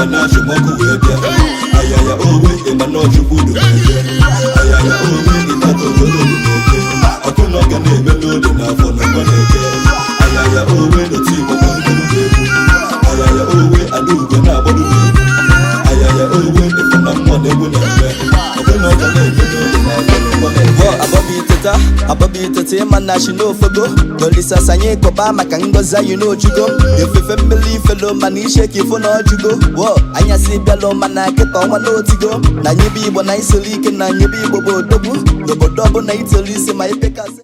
Ịma na achụmọkụ wee bịa. Ayaya owe, ịma na ọchukwu du na-eje. Ayaya owe, ịtata ojolo du na-eje. Ọkụ na ọ ga na-eme n'oge n'afọ na nwa na-eke. Ayaya owe, n'otu Igbo na ndụ na-egwu. Ayaya owe, adaugo na-agbado na-egwu. Ayaya owe, ịfụ na mmụọ na-egwu na-eme. Ọkụ na ọ ga na-eme n'oge n'afọ na nwa na-eke. Wo abọbi teta, abọbi teta, ịma na chi n'ofogo n'olisa sanye kọba maka ngọzi anyị n'ojugo. Efefe mmiri ifelo mana ishe ka ifo na ọjụgo. Wo anyasị bịalụ mana kịta ọnwa n'otigo na nyebe Igbo na isoli ike na nyebe Igbo bụ odogwu n'obodo ọbụla itolu isi ma ipekasị.